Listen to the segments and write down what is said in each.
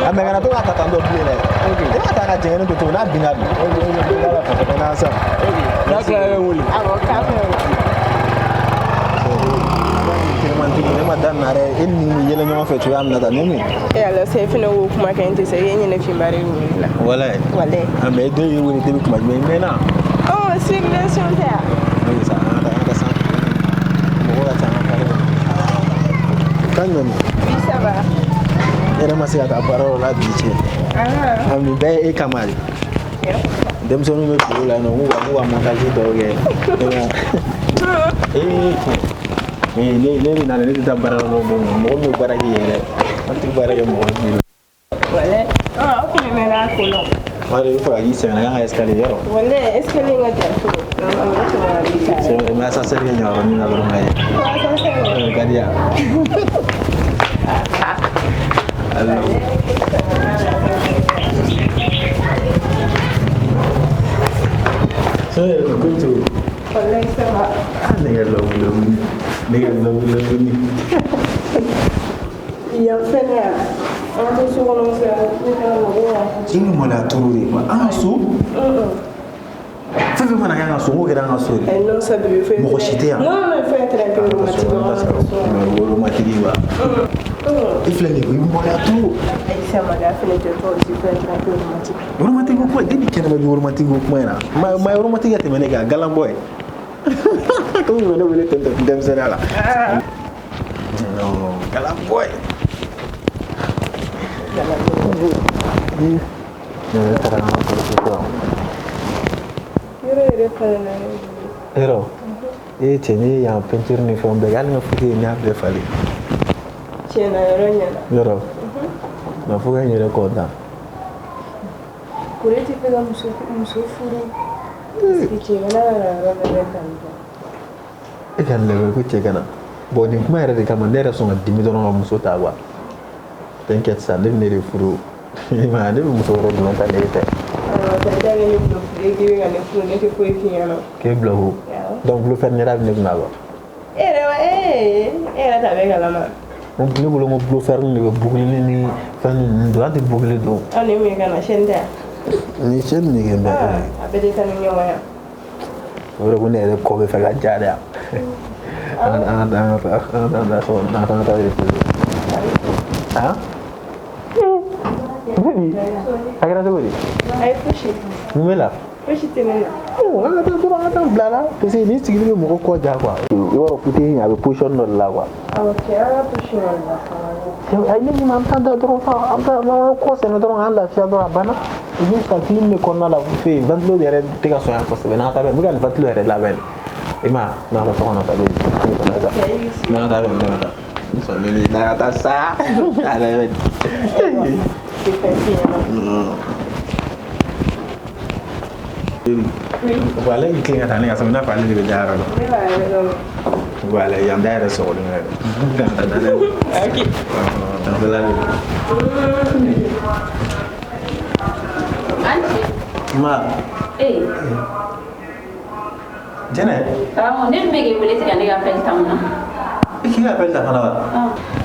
A mais kana to k'a ta tan tɔ bilen dɛ. I b'a ta ka jɛngɛnnen to cogo n'a binna dun. Ok, n'a sa. N'a tilala i bɛ n wele. Awɔ, k'a fɛ. Teliman ne ma da nin na dɛ. E ni nin bɛ yɛlɛ ɲɔgɔn fɛ cogoya min na tan ne min. E ala se fɛnɛ k'o kuma kɛ n tɛ se e ɲinɛ finba de wele la. Walayi. Walayi. Ah, mais den y'i wele depuis kuma jumɛn i mɛnna. Oh, circulation tɛ yan. Ok sa an ka taa an ka taa sanfɛ. Mɔgɔ ka ca an ka pari kɔnɔ. Kan jumɛn? Oui, ça va. E yɛrɛ ma se ka taa baarayɔrɔ la bi cɛ. Ah. A nin bɛɛ ye e kama de. Denmisɛnninw bɛ bureau la yen nɔ k'u ka montage dɔw kɛ. Ee cɛ. Ne ne bɛ na ne tɛ taa baarayɔrɔ la o don mɔgɔ min bɛ baara k'i yɛrɛ an tɛ baara kɛ mɔgɔ min. Walayi. Ah, aw fɛnɛ mɛnna a ko la. O de bɛ fɛ ka k'i sɛgɛn kan ka escalier yɔrɔ. Walayi, escalier in ka jan trop. C'est vrai, mais ascenseur kɛ ɲɔgɔn na dɔrɔn ka ye. Ascenseur. Ka di yan. Alors. So yɛrɛ ko cogo. Walayi, ça va. Ne ka love love ni. Ne ka love love ni. Yan fɛnɛ yan. An to so kɔnɔ sa, ne taara mɔgɔw b'a fɔ. I ni maloya toro de quoi. An ka so. Fɛn fɛn mana kɛ an ka so, n k'o kɛra an ka so de. Eh non, ça bébé, faut être. Mɔgɔ si tɛ yan. Non, non, il faut être un peu romantique. Romantique wa. I filɛ nin ye, i bɛ maloya trop. Ayi, sa maloya fɛnɛ tɛ, toi aussi, il faut être un peu romantique. Romantique ko kuma, depuis kɛnɛma bi romantique ko kuma in na. Ma ye romantique ka tɛmɛ ne kan, galanbɔ ye. Komi u bɛ ne wele ten tɔ denmisɛnninya la. Non, galanbɔ ye. Ne yɛrɛ taara an ka polisi kura. Yɔrɔ yɛrɛ falenna ne bolo. Yɔrɔ, e cɛ ne ye yan peinture ni fɛnw bɛɛ kɛ, hali n ka fauteuil ne y'a bɛɛ falen. Tiɲɛ na, yɔrɔ ɲɛna. Yɔrɔ, nka fo ka n yɛrɛ content. Kore tɛ fɛ ka muso furu. Parce que cɛ kana ka na yɔrɔ bɛɛ tan tɔ. E ka nin lajɛ ko cɛ ka na. Bon nin kuma yɛrɛ de kama ne yɛrɛ sɔn ka dimi dɔrɔn ka muso ta quoi. T'inquiète sa, ne bɛ ne de furu. I m'a ye ne bɛ muso wɛrɛ jumɛn ta ne tɛ. Awɔ, ta i t'a kɛ ne bila furu, e k'i bɛ ka ne furu, ne tɛ foyi f'i ɲɛna. K'e bila ko. Donc bolo fɛn ɲɛda bɛ ne kunna quoi. E yɛrɛ wa ee e yɛrɛ t'a bɛɛ kalama. Ne bolo ko bolo fɛn de bɛ boucle ni fɛn ninnu don, an tɛ boucle don. Aw ni mun ye ka na chaîne tɛ yan? Ni chaîne de kɛ n bɛ. A bɛɛ tɛ taa ni ɲɔgɔn ye. O yɛrɛ ko ne yɛrɛ kɔ bɛ fɛ ka ja de yan. An ka an ka an ka taa so an ka taa reposer. Han? A kɛra cogo di? Ayi fosi. Mun b'e la? Fosi tɛ ne la. An ka taa dɔrɔn an ka taa bila la parce que nin sigili bɛ mɔgɔ kɔ ja quoi. I b'a dɔn fauteuil in a bɛ position dɔ de la quoi. Awɔ cɛ an ka position dɔ de la fana. Ayi ne ni ma an bɛ taa da dɔrɔn sa an bɛ taa an b'an kɔ sɛmɛ dɔrɔn k'an lafiya dɔrɔn a banna. I bɛ sa clim bɛ kɔnɔna la fɛ yen ventilo yɛrɛ tɛ ka sɔn yan kosɛbɛ n'an ta bɛ n bɛ ka nin ventilo yɛrɛ labɛn. I m'a ye n'an ka so kɔnɔ sa bɛ n'an ka taa bɛ n'an ka taa. N sɔnnen n'an ka taa sa. A yɛrɛ bɛ. Tɛ fɛn f'i ɲɛna. Voilà, i tilen ka taa ne ka so i n'a fɔ ale de bɛ da yɔrɔ dɔn. Ne b'a yɛrɛ dɔn. Voilà, yan da yɛrɛ sɔgɔlen yɛrɛ. Ka taa da. Ok. Danfɛla de don. Ma. Ee. Jɛnɛ. Karamɔgɔ, ne dun bɛ k'e wele tigɛ ne ka appel ta mun na? I k'i ka appel ta fana wa?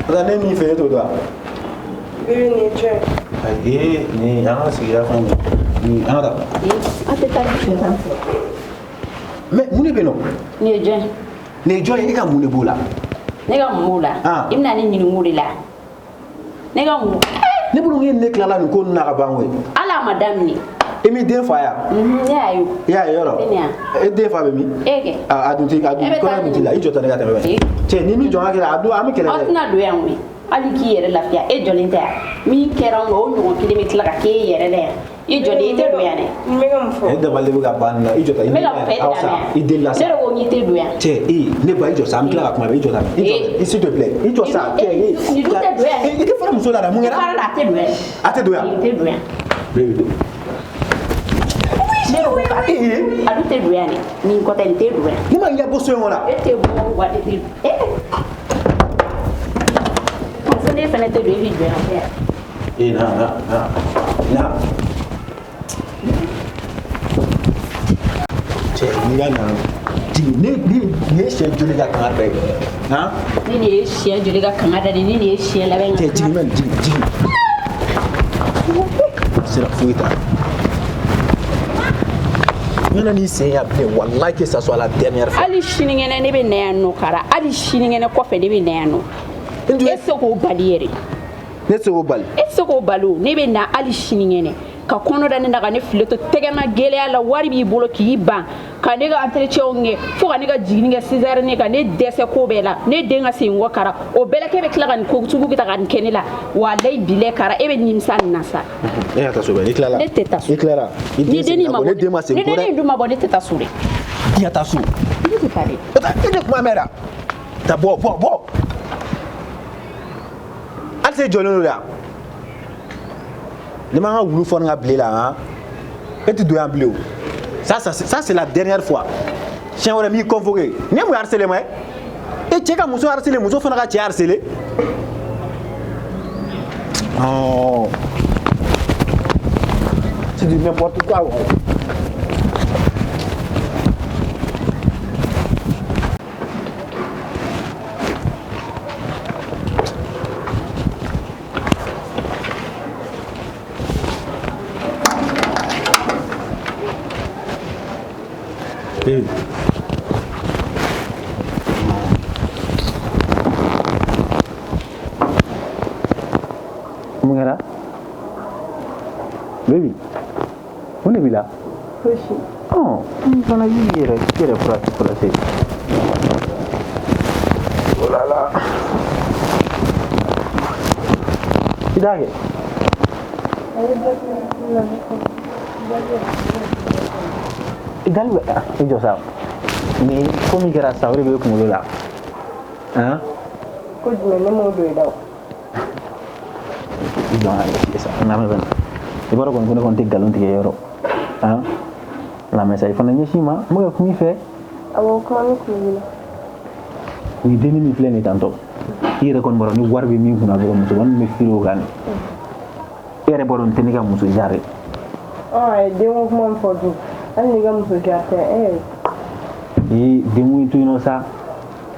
Parce que ne min fɛ e t'o dɔn wa? Bébé nin ye jɔn ye? Ayi nin an ka sigida fɛn nin an ka taa. An tɛ taa nin fɛ. Mais mun de bɛ yen nɔ? Nin ye jɔn ye? Nin ye jɔn ye? E ka mun de b'o la? Ne ka mun b'o la? I bɛna ne ɲininka o de la. Ne ka mun? Ne bolo e ni ne tilala nin ko ninnu na ka ban koyi. Hali a ma daminɛ. I m'i den fa yan? Ne y'a ye. I y'a ye yɔrɔ? Ne y'a. E den fa bɛ min? E kɛ. A dun tɛ a dun kɔnɔ dun t'i la i jɔ ta ne ka tɛmɛ bɛ. Cɛ ni min jɔ ka kɛlɛ a dun an bɛ kɛlɛ Aw dɛ. tɛna don yan koyi. Hali k'i yɛrɛ lafiya e jɔlen tɛ yan. Min kɛra anw na o ɲɔgɔn kelen bɛ tila ka k'e yɛrɛ la yan. I jɔlen i tɛ don yan dɛ. N bɛ ka mun fɔ? E dabali bɛ ka ban nin na i jɔ ta i N bɛ ka mun fɔ e tɛ aw ka sa mɛn. I den la sa. Ne de ko k'i tɛ don yan. Cɛ e ne ba i jɔ sa an bɛ tila ka kuma i jɔ ta i jɔ i s'il te plaît i jɔ sa cɛ e. Nin dun tɛ don yan dɛ. I tɛ fara muso la dɛ mun kɛra? Fara la a tɛ don yan. A tɛ don yan. I tɛ don yan. Bébé don. Ne ko k'a a dun tɛ don yan dɛ. Nin kɔtɛ nin tɛ don yan. Ne ma ɲɛ bɔ so in kɔnɔ. E tɛ bɔ wa ne tɛ don. Fo ne fana tɛ don e b'i jɔ yan fɛ yan. E na na na na. Cɛ n'i ka na jigin ne ne nin ye siɲɛ joli ka kanga da ye han? Ni nin ye siɲɛ joli ka kanga da de ni nin ye siɲɛ laban Cɛ jigin bɛ jigin jigin. foyi t'a la. N kana n'i sen yan bilen, walayi, que ça soit la dernière fois. Hali sinikɛnɛ ne bɛ na yan nɔ Kara, hali sinikɛnɛ kɔfɛ ne bɛ na yan nɔ. N E tɛ se k'o bali yɛrɛ. Ne tɛ se k'o bali. E tɛ se k'o bali o. Ne bɛ na hali sinikɛnɛ ka kɔnɔ da ne na, ka ne file to tɛgɛma gɛlɛya la. Wari b'i bolo k'i ban ka ne ka entretien kɛ, fo ka ne ka jiginni kɛ césarienne, ka ne dɛsɛ ko bɛɛ la, ne den ka segin kɔ Kara. O bɛɛ la k'e bɛ tila ka nin ko sugu ta ka nin kɛ ne la. Walayi bilayi Kara, e bɛ nimisa nin na sa. E ka taa so bɛ, i tilala. Ne tɛ taa so. I tilara. I Ni den dennin seginna ma kɔ, bɔ, ne den ma segin ni kɔ dɛ. dennin dun ma bɔ, ne tɛ taa so dɛ. I ka taa so. Ne tɛ taa dɛ. E tɛ kuma mɛn da. Taa, bɔ bɔ bɔ. Hali se jɔlen don yan. Ni ma n ka wulu fɔ n ka bile la han, e tɛ don yan bilen o. Ça, c'est la dernière fois. Siɲɛ wɛrɛ n b'i convoqué. Nin ye mun harcèlement ye? E cɛ ka muso harceler, muso fana ka cɛ harceler. Non. C'est du n'importe quoi. Ouais. Hey. Mun kɛra? Baby, mun de b'i la? Fosi. Ɔ, n fana y'i yɛrɛ furase. Oh là là. I t'a kɛ. I dali bɛ, i jɔ sa. Ni ko min kɛra sisan, o de bɛ kunkolo la. Han? Ko jumɛn? Ne m'o don i la o. I jɔ, an sa, n lamɛn fana. I b'a dɔn kɔni ko ne kɔni tɛ nkalon tigɛ yɔrɔ. Han? Lamɛn sa, i fana ɲɛsin ma, n bɛ ka kuma i fɛ. Awɔ, kuma ne kulo b'i la. Nin dennin min filɛ nin ye tantɔ, i yɛrɛ kɔni b'a dɔn ni wari bɛ min kunna dɔrɔn, musomanin bɛ firi o kan. E yɛrɛ b'a dɔn nin tɛ ne ka muso genre ye. Ɔ, a ye denko kuma min fɔ dun, hali n'i ka muso genre tɛ e. Ee, denko in to yen nɔ sa.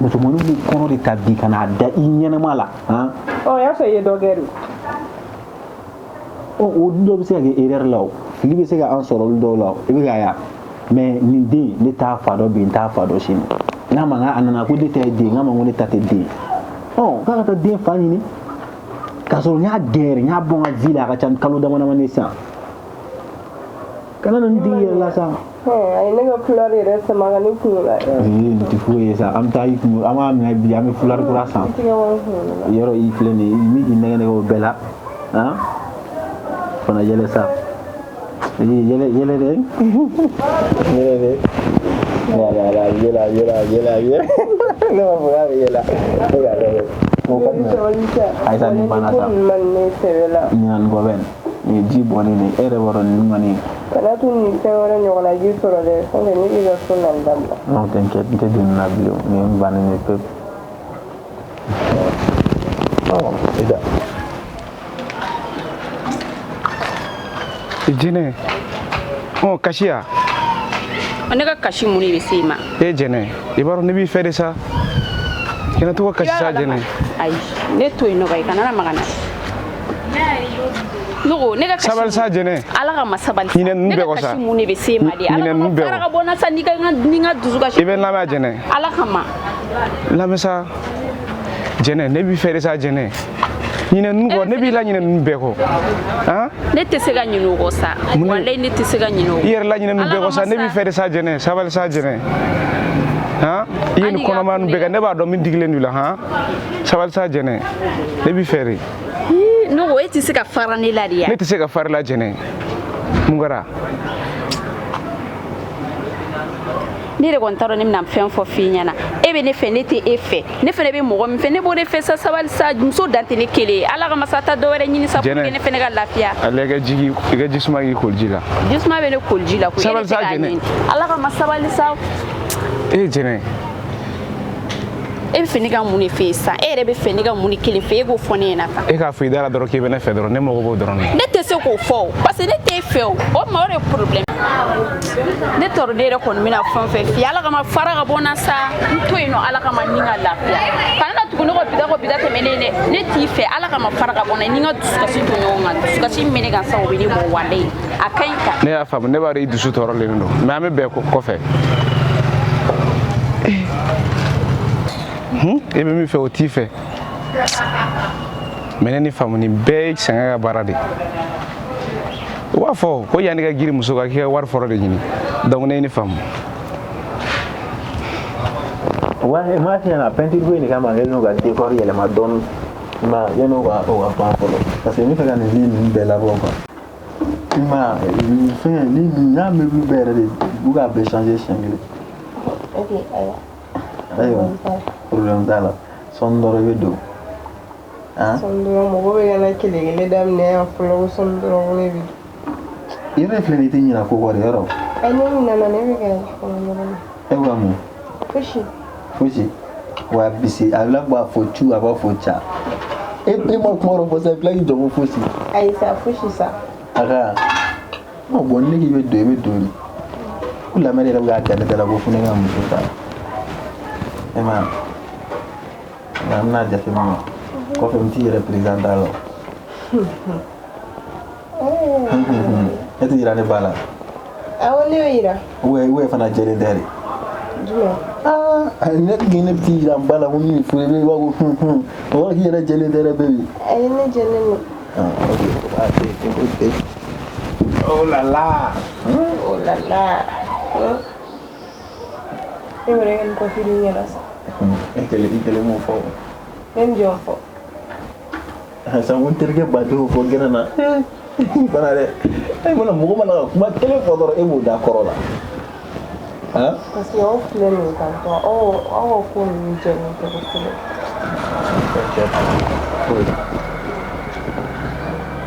Musomaninw bɛ kɔnɔ de ta bi ka n'a da i ɲɛnama la han. Ɔ, o y'a sɔrɔ i ye dɔ kɛ de. Ɔ, o dɔw bɛ se ka kɛ erreur la o, fili bɛ se ka an sɔrɔ olu dɔw la o, i bɛ k'a ye. Mais nin den, ne t'a fa dɔn bi, n t'a fa dɔn sini. N'a ma a nana ko ne ta ye den, n k'a ma ko ne ta tɛ den. Ɔ, k'a ka taa den fa ɲini k'a sɔrɔ n y'a gɛn yɛrɛ, n y'a bɔ n ka vie la, a ka ca ni kalo dama damani ye sisan. Kana na nin digi yɛrɛ la sa. A ye ne ka foulard yɛrɛ sama ka ne kunkolo la. Ee, nin tɛ foyi ye sa, an bɛ taa i kunkolo, an b'a minɛ bi, an bɛ foulard kura san. I tigɛ bɔ n kunkolo la. Yɔrɔ i filɛ nin ye, min k'i nɛgɛ nɛgɛ o bɛɛ la han, fana yɛlɛ sa. Ee, yɛlɛ yɛlɛ dɛ, yɛlɛ dɛ. Yɛlɛ yɛlɛ yɛlɛ yɛlɛ yɛlɛ, ne b'a fɔ k'a bɛ yɛlɛ, ne k'a lajɛ. O ka I di. sabali sa. Ayisa, nin banna Ko sa. ninnu man di ne sɛbɛ la. Ɲinan nin kɔ bɛ nin ye ji bɔnnen de ye, e yɛrɛ b'a dɔn ninnu kɔni. Kana to nin fɛn wɛrɛ ɲɔgɔnna ji sɔrɔ dɛ, fɛn tɛ ne b'i ka so nali dabila. Non, t'inquiète, n tɛ don nin na bilen, nin ye n bannen ye pewu. Ɔ, i da. Jɛnɛ, ɔ, kasiya. Ne ka kasi mun de bɛ se i ma? E Jɛnɛ, i b'a dɔn ne b'i fɛ de sa, kana to ka kasi sa Jɛnɛ. Ayi, ne to yen nɔ, i kana na maga n na. Ne ko ne ka kasi. Sabali sa Jɛnɛ. Ala ka ma sabali sa. Ɲinɛ ninnu Ne bɛɛ ka kɔ sa. kasi mun de bɛ se i ma de? Ala Ɲinɛ kama, ninnu bɛɛ fara kɔ. ka bɔ n na sa, n'i ka ni n ka dusu kasi. I bɛ n lamɛn Jɛnɛ. Ala kama. Lamɛn sa Jɛnɛ, ne b'i fɛ de sa Jɛnɛ, ɲinɛ ninnu kɔ, ne b'i la ɲinɛ ninnu bɛɛ kɔ han. Ne tɛ se ka ɲinɛ o kɔ sa. Walayi, ne tɛ se ka ɲinɛ o kɔ. I yɛrɛ la ɲinɛ ninnu bɛɛ kɔ sa, ne b'i fɛ de sa Jɛnɛ, sabali sa Jɛnɛ han. I ye nin Hali ka kɔnɔmaya ninnu bɛɛ kɛ, ne b'a dɔn min digilen don i la han, sabali sa Jɛnɛ, ne b'i fɛ de. Ii, ne ko e tɛ se ka fara ne la de ya. Ne tɛ se ka fari la Jɛnɛ, mun kɛra? Ne yɛrɛ kɔni t'a dɔn ne bɛna fɛn fɔ f'i ɲɛna. E bɛ ne fɛ, ne tɛ e fɛ, ne fana bɛ mɔgɔ min fɛ, ne b'o de fɛ sa. Sabali sa, muso dan tɛ ne kelen ye. Ala kama sa, taa dɔ wɛrɛ ɲini sa pour Jɛnɛ. que ne fana ka lafiya. Ale ka jigi, i ka ji suma k'i koli ji la. Jisuma bɛ ne koliji la koyi. E Sabali de tɛ sa, k'a Jɛnɛ. ɲini. Ala kama, sabali sa. E Jɛnɛ. E bɛ fɛ ne ka mun de f'e ye sisan? E yɛrɛ bɛ fɛ ne ka mun de kelen fɛ? E k'o fɔ ne ɲɛna tan. E k'a fɔ i da la dɔrɔn k'i bɛ ne fɛ dɔrɔn, ne mago b'o dɔrɔn de. Ne tɛ se k'o fɔ o, parce que ne t'e fɛ o. O ma, o de ye problème. Ne tɔrɔ, ne yɛrɛ kɔni bɛna fɛn o fɛn f'i ye, Ala kama, fara ka bɔ n na sa, n to yen nɔ. Ala kama, ni ka lafiya, kana na tugu. ne ko bida ko bida tɛmɛnen dɛ ne t'i fɛ ala kama fara ka bɔ n na ni n ka dusukasi to ɲɔgɔn kan dusukasi min bɛ ne kan sisan o bɛ ne bɔ walayi a ka ɲi tan. Ne y'a faamu ne b'a dɔn i dusu tɔɔrɔlen don mais an bɛ bɛn kɔfɛ. E bɛ min fɛ o t'i fɛ mais ne ni faamu nin bɛɛ ye sɛgɛn ka baara de ye. U b'a fɔ ko yanni ka girin muso kan k'i ka wari fɔlɔ de ɲini donc ne ye ni faamu. Ouais, moi f'i ɲɛna peinture ko in de kama n kɛlen don ka décor yɛlɛma dɔɔni i ma ye yanni o ka ban fɔlɔ parce que n bɛ fɛ ka nin lit ninnu bɛɛ labɔ quoi i ma ye fɛn ni nin y'a meuble bɛɛ yɛrɛ de u k'a bɛɛ changer siɲɛ kelen. Ok, ayiwa. Ayiwa problème t'a la sɔɔni dɔrɔn i bɛ don. Sɔɔni dɔrɔn mɔgɔ bɛ ka na kele kele daminɛ yan fɔlɔ ko sɔɔni dɔrɔn ko ne bɛ don. I yɛrɛ filɛ nin ye i tɛ ɲinɛ ko kɔ de yɔrɔ. Ayi ne ɲinɛna ne bɛ ka fɔlɔ dɔrɔn. E bɛ ka mun? Fosi. Fosi wa bisi a la b'a fɔ cu a b'a fɔ ca e ma kuma dɔ fɔ sisan i tila k'i jɔ ko fosi. Ayi sa fosi sa. A ka ɔ bon ne k'i bɛ don i bɛ don de ko lamɛn yɛrɛ bɛ k'a da ne da la ko fo ne ka muso ta e ma nka n bɛna jateminɛ kɔfɛ n t'i yɛrɛ présenté a la. E tɛ yira ne ba la. Awɔ ne bɛ yira. Ou bien fana jɛlen tɛ de. Jumɛn? Aa ne tun ne bɛ t'i yira n ba la ko min furu i bɛ b'a ko hun hun o kɔrɔ k'i yɛrɛ jɛlen tɛ dɛ baby. Ayi ne jɛlen don. Ah ok ah te oh là là. Oh là là. E yɛrɛ ka nin coiffure in ɲɛna sa. E kelen i kelen m'o fɔ. Ne ni jɔn fɔ? Sisan ko n terikɛ badenw fɔ gɛnɛ na. Fana dɛ e mana mɔgɔ mana ka kuma kelen fɔ dɔrɔn e b'o da kɔrɔ la. Hein? Parce que aw filɛ nin ye tantɔ aw ka ko ninnu jɛlen tɛ kosɛbɛ.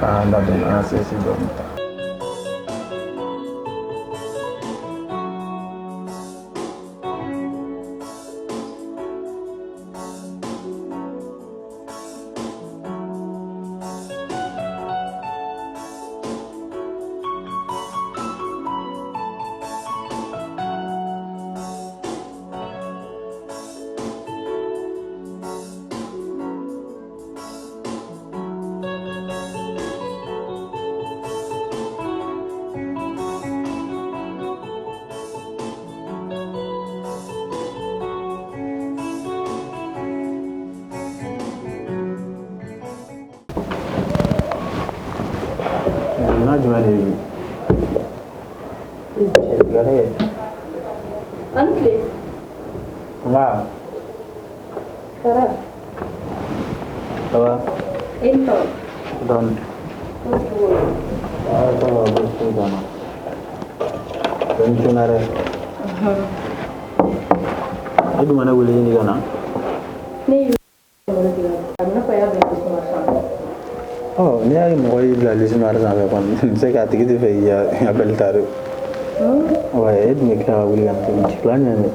Ah, labɛn an sinsin dɔɔnin. Na jumɛn de ye bi? Cɛ An tile. Nka. Kara. Ça va? E ni sɔgɔma. Dɔɔni. Ah, ça va, baasi foyi t'an na. Dɔɔni joona dɛ. E dun ma ne wele ɲini ka na? Ne y'i wele a bɛ n'a fɔ i y'a bila kuma sanfɛ. Ɔ n'i y'a ye mɔgɔ y'i bila liste noire sanfɛ kɔni n bɛ se k'a tigi tɛ fɛ k'i ka appel ta de. Ouais, e dun bɛ tila ka wuli ka na tuguni tila ɲɛ dɛ.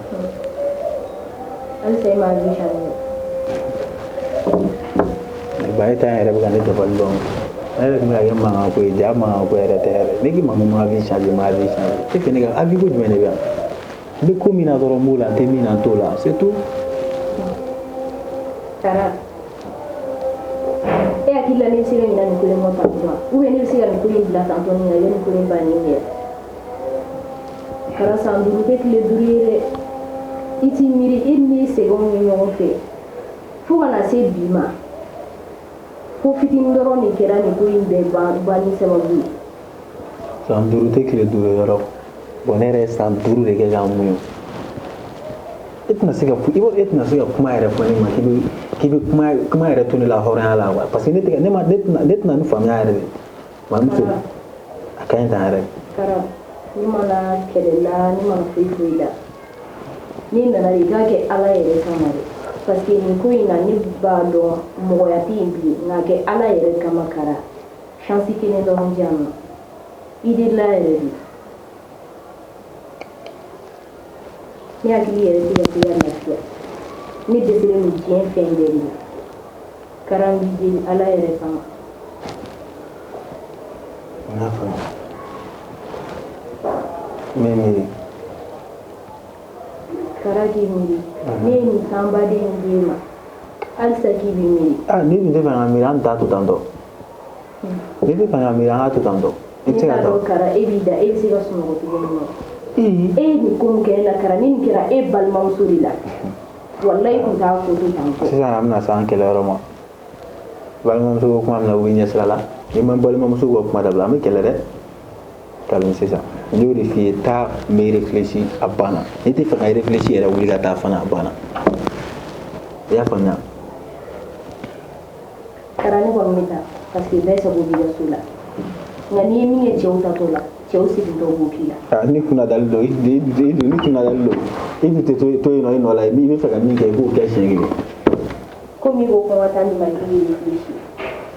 Halisa e m'a vie changer. Ba e ta in yɛrɛ bɛ ka ne dabali ban. Ne yɛrɛ tun bɛ ka kɛ mankan ko ye ja mankan ko yɛrɛ tɛ yɛrɛ. Ne k'i ma ko ma vie changer ma vie changer. E fɛ ne ka avis ko jumɛn de bɛ yan? N bɛ ko min na dɔrɔn n b'o la n tɛ min na n t'o la c'est tout. Kara. E hakili la ne bɛ se ka ɲinɛ nin ko in kɔ tantɔ wa? Ou bien ne bɛ se ka nin ko in bila tantɔ nin na i bɛ nin ko in bannen kɛ? Kara san 5 tɛ tile 5 ye dɛ. I t'i miiri e ni ne ye sɛgɛnw ye ɲɔgɔn fɛ fo ka na se bi ma. Ko fitinin dɔrɔn de kɛra nin ko in bɛɛ banni sababu ye. San 5 tɛ tile 5 ye yɔrɔ. Bon ne yɛrɛ ye san 5 de kɛ k'an muɲu. E tɛna se ka i b'a e tɛna se ka kuma yɛrɛ fɔ ne ma k'i bɛ kuma yɛrɛ to ne la hɔrɔnya la quoi parce que ne tɛ ne ma ne tɛna nin faamuya yɛrɛ de. Mamuso a ka ɲi tan yɛrɛ. Kara ne ma na kɛlɛ la ne ma na foyi foyi la. Ne nana de i k'a kɛ Ala yɛrɛ kama dɛ. Parce que nin ko in na ne b'a dɔn mɔgɔya tɛ yen bilen nka kɛ Ala yɛrɛ kama Kara chance kelen dɔrɔn di yan nɔ i delila yɛrɛ de. Ne hakili yɛrɛ tɛ ka se ka lafiya ne dɛsɛlen don diɲɛ fɛn bɛɛ de la Kara n b'i deli Ala yɛrɛ kama. N y'a faamu. N bɛ miiri. Kara k'i miiri ne ye nin sanbaden in d'e ma Halisa k'i b'i miiri. Ah, n'i tun tɛ fɛ ka miiri, an t'a to tan tɔ. N'i tɛ fɛ ka miiri, an k'a to tan tɔ. I bɛ se ka Ne t'a taa. dɔn Kara, e b'i da, e bɛ se ka sunɔgɔ cogo min na. E ye nin ko min kɛ ne la Kara, ni nin kɛra e balimamuso de la. Walayi kun t'a ko to tan tɔ. Sisan an bɛna s'an kɛlɛyɔrɔ ma. Balimamuso ko kuma min na, u bɛ ɲɛsira la. N'i ma balimamuso ka kuma dabila, an bɛ kɛlɛ dɛ. Kabini sisan n y'o de f'i ye, taa n bɛ réfléchi, a banna. N'i tɛ fɛ ka réfléchi yɛrɛ, wuli ka taa fana, a banna. I y'a faamuya? Kara, ne kɔni bɛ taa parce que bɛɛ sago b'i ka so la. Nka n'i ye min kɛ cɛw tatɔ la, cɛw segintɔ b'o k'i la. Ah, ni kunnadali don, i ni kunnadali don, i tun tɛ to yen nɔ, i nɔ la. I bɛ fɛ ka min kɛ, i b'o kɛ siɲɛ kelen. Komi i ko ko n ka temps d'i ma k'i k'i réfléchi,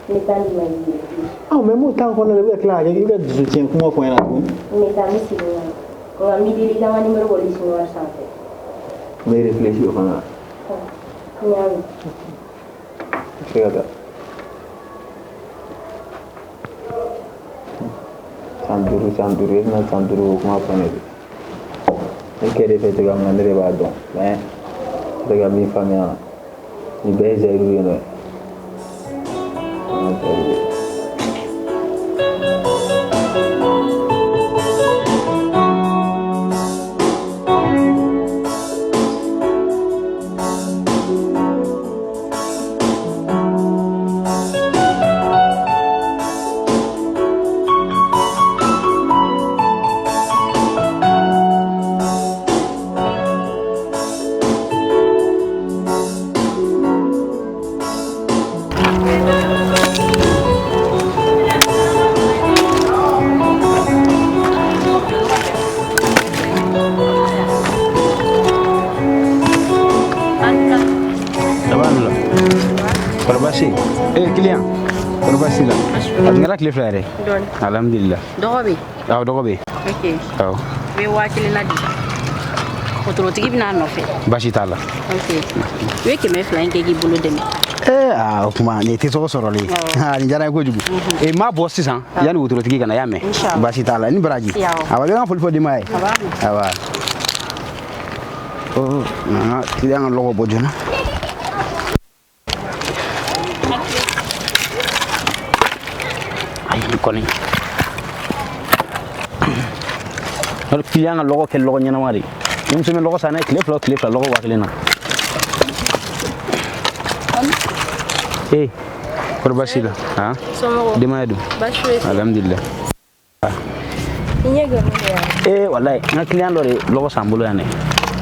n bɛ temps d'i ma i k'i réfléchi. Ah, mais m'o temps kɔnɔna la, i bɛ ka tila ka kɛ i bɛ ka dusu tiɲɛ kuma fɔ n ɲɛna tuguni. N bɛ taa, n bɛ segin ka na. Nka n b'i deli i ka n ka numéro bɔ liste noire sanfɛ. N bɛ réfléchi o fana la. N y'a mɛn. I bɛ se ka taa. San 5, san 5, e bɛna san 5 o kuma fɔ ne de. Ne kɛr'e fɛ cogoya min na, ne de b'a dɔn. Mais n tɛ ka min faamuya, nin bɛɛ ye Zayiru ye nɔ ye. An ka Zayiru ye. Ça va la? Kɔrɔ baasi ye? Eh, client. Kɔrɔ baasi la? A tun kɛra tile 2 yɛrɛ. Dɔɔni. Alhamdulillah. Dɔgɔ bɛ yen? Awɔ, dɔgɔ bɛ yen. Ok. Awɔ. I bɛ 1000 na di. Wotorotigi bɛ n'a nɔfɛ. Baasi t'a la. Ok. I bɛ 200 in kɛ k'i bolo dɛmɛ. Eh, aa, o kuma nin tɛ tɔgɔ sɔrɔlen ye. Awɔ. Aa, nin diyara n ye kojugu. Eh, n b'a bɔ sisan yanni wotorotigi ka na, i y'a mɛn? Inchallah. Baasi t'a la, ni baraji. Awɔ. Awa, i bɛ n ka foli fɔ denbaya ye. A b'a mɛn. Awa. Oh, na client ka lɔgɔ bɔ joona. Ayi, nin kɔni. Yɔrɔ client ka lɔgɔ kɛ lɔgɔ ɲɛnama de ye. Ni muso min lɔgɔ san n'a ye tile 2 o tile 2 lɔgɔ 1000 na. Eh, kɔrɔ baasi la? Han? Somɔgɔw? Denbaya dun? Baasi foyi tɛ. Alhamdulillah. I ɲɛ gannen don yan. Eh, walayi, n ka client dɔ de lɔgɔ san n bolo yan dɛ.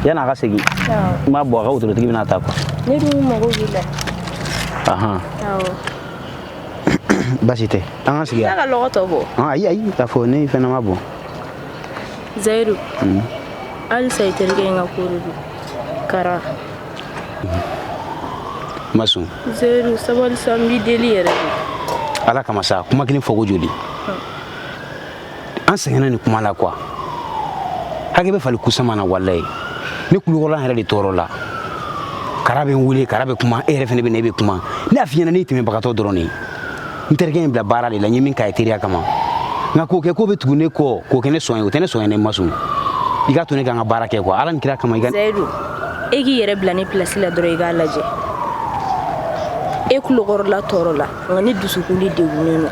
Yan'a ka segin, Awɔ. n b'a bɔ, a ka wotorotigi bɛna ta quoi. Ne dun mago b'i la. Ahan. Awɔ. Baasi tɛ. An ka sigi I yan. t'a ka lɔgɔ tɔ bɔ. Ah, ayi ayi, k'a fɔ ne fɛnɛ ma bɔ. Zayidu. Halisa i terikɛ in ka ko de don. Kara. Masun. Zayidu, sabali sa, n b'i deli yɛrɛ de. Ala kama sa, kuma kelen fɔ ko joli. An sɛgɛnna nin kuma la quoi. Hakɛ bɛ fali kusama na walayi. Ne kulukɔrɔla yɛrɛ de tɔɔrɔ la. Kara bɛ n wele, Kara bɛ kuma, e yɛrɛ fɛnɛ bɛ na, e bɛ kuma. Ne y'a f'i ɲɛna, ne ye tɛmɛbagatɔ dɔrɔn de ye. N terikɛ in bila baara de la, n ye min k'a ye teriya kama. Nka k'o kɛ k'o bɛ tugu ne kɔ, k'o kɛ ne sɔn ye, o tɛ ne sɔn ye ne Masun. I k'a to ne ka n ka baara kɛ quoi. Ala ni kira kama i ka. Zayidu, e k'i yɛrɛ bila ne place la dɔrɔn i k'a lajɛ. E kulokɔrɔla tɔɔrɔ la, nka ne dusukun de degunnen don.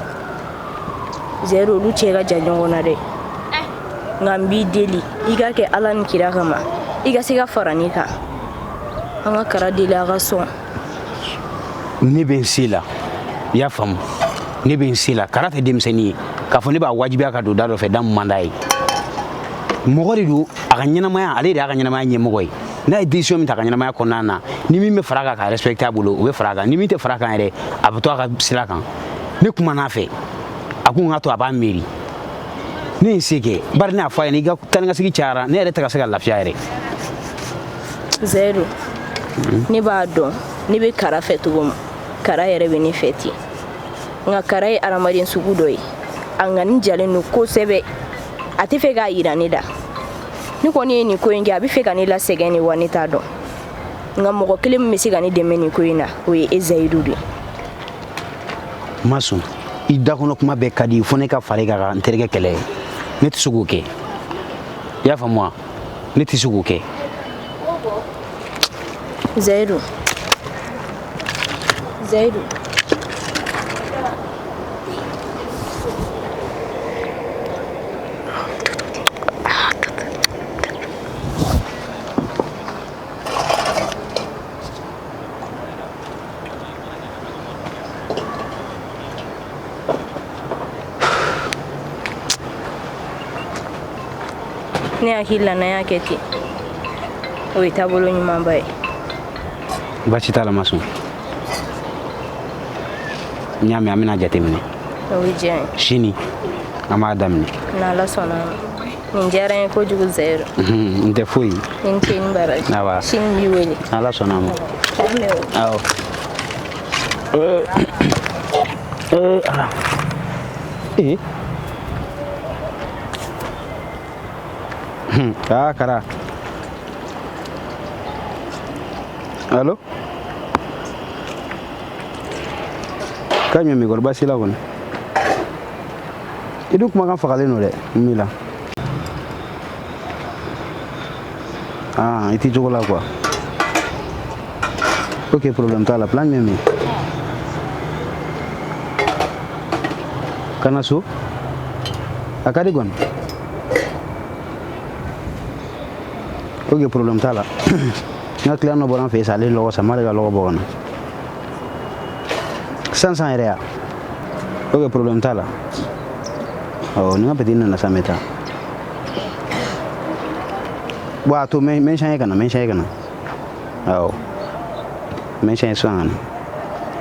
Zayidu, olu cɛ ka jan ɲɔgɔn na dɛ. Nka n b'i deli, i k'a kɛ Ala ni kira kama. I ka se ka fara ne kan. An ka Kara deli a ka sɔn. Ne bɛ n se la, i y'a faamu? Ne bɛ n se la. Kara tɛ denmisɛnnin ye k'a fɔ ne b'a wajibiya ka don da dɔ fɛ, da min man d'a ye. Mɔgɔ de don, a ka ɲɛnamaya, ale de y'a ka ɲɛnamaya ɲɛmɔgɔ ye. N'a ye décision min ta a ka ɲɛnamaya kɔnɔna na, ni min bɛ fara a kan k'a respecter a bolo, o bɛ fara a kan. Ni min tɛ fara a kan yɛrɛ, a bɛ to a ka sira kan. Ne kumana a fɛ, a ko n ka to a b'a miiri. Ne ye n se kɛ, bari ne y'a fɔ a ɲɛna, i ka taa ni ka segin cayara, ne yɛrɛ tɛ ka se ka lafiya yɛrɛ. Zayidu, ne b'a dɔn ne bɛ Kara fɛ cogo min, Kara yɛrɛ bɛ ne fɛ ten. Nka Kara ye adamaden sugu dɔ ye, a ŋani jalen don kosɛbɛ. A tɛ fɛ k'a yira ne la. Ne kɔni ye nin ko in kɛ, a bɛ fɛ ka ne lasɛgɛn de wa, ne t'a dɔn. Nka mɔgɔ kelen min bɛ se ka ne dɛmɛ nin ko in na, o ye e Zayidu de ye. Masun, i da kɔnɔ kuma bɛɛ ka di, fo ne ka fara i kan ka n terikɛ kɛlɛ. Ne tɛ se k'o kɛ. I y'a faamu wa? Ne tɛ se k'o kɛ. Zayidu, Zayidu. Ne hakili la n'an y'a kɛ ten, o ye taabolo ɲumanba ye. Baasi t'a la, ma sɔn. N y'a mɛn, an bɛna jateminɛ. O bɛ diya n ye. Sini an b'a daminɛ. N'Ala sɔnna a ma. Nin diyara n ye kojugu, Zayidu. N tɛ foyi. I ni ce, ni baraji. Awa. Sini n b'i wele. Ala sɔnna a ma. K'an bɛn o. Awɔ. Ala. Ee. Aa, Kara. Allo? K'a ɲɛ min kɔrɔ, baasi la kɔni. I dun kumakan fagalen don dɛ, n b'i la. Ah, i t'i cogo la quoi. Ok, problème t'a la. Plan jumɛn bɛ yen? Ka na so? A ka di kɔni. Ok, problème t'a la. N ka client dɔ bɔra n fɛ yen sisan, ale ye lɔgɔ san, n b'ale ka lɔgɔ bɔ ka na. Sisan sisan yɛrɛ ya? Ok, problème t'a la. Awɔ, ni n ka petit nana sisan, n bɛ taa. Bon, a to n bɛ n changer ka na, n bɛ n changer ka na. Awɔ. N bɛ n changer sisan ka na.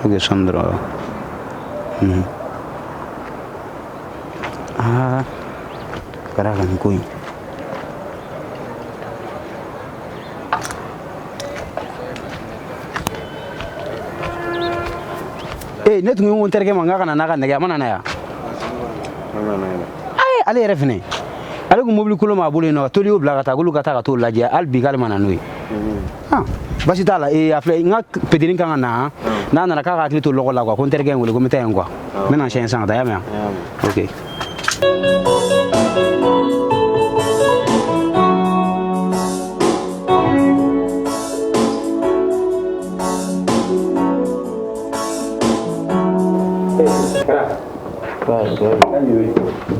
Ok, sɔɔni dɔrɔn, awɔ. Aa, Kara ka nin ko in. Ee, ne tun ko n terikɛ ma n k'a ka na n'a ka nɛgɛ, a ma na n'a ye. Ayi, ale yɛrɛ fɛnɛ, ale kun mobili kolon b'a bolo yen nɔ, ka toli y'o bila ka taa, k'olu ka taa ka t'o lajɛ, hali bi k'ale ma na n'o ye. Basi t'a la. Ee, a filɛ, n ka petini kan ka na, n'a nana k'a ka hakili to lɔgɔ la quoi, ko n terikɛ ye n wele ko n bɛ taa yen quoi. N bɛ na siɲɛ sisan ka taa, i y'a mɛn wa? Ok.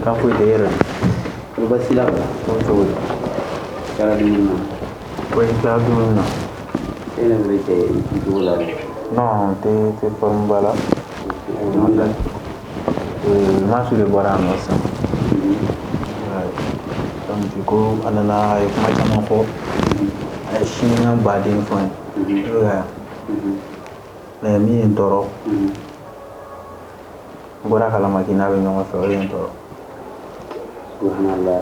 Kan foyi tɛ yɛrɛ. Baasi la. Ko cogo di? Kɛra dumuni na? Ko i tilala dumuni na? E yɛrɛ bɛ cɛ i cogo la dɛ. Non, n tɛ forme ba la. Masu de bɔra yan nɔ sisan. Donc du coup, a nana, a ye kuma caman fɔ. A ye sinikan baden fɔ n ye. I bɛ ka mais min ye n tɔɔrɔ, n bɔra kalama k'i n'a bɛ ɲɔgɔn fɛ, o de ye n tɔɔrɔ. Subhanallah.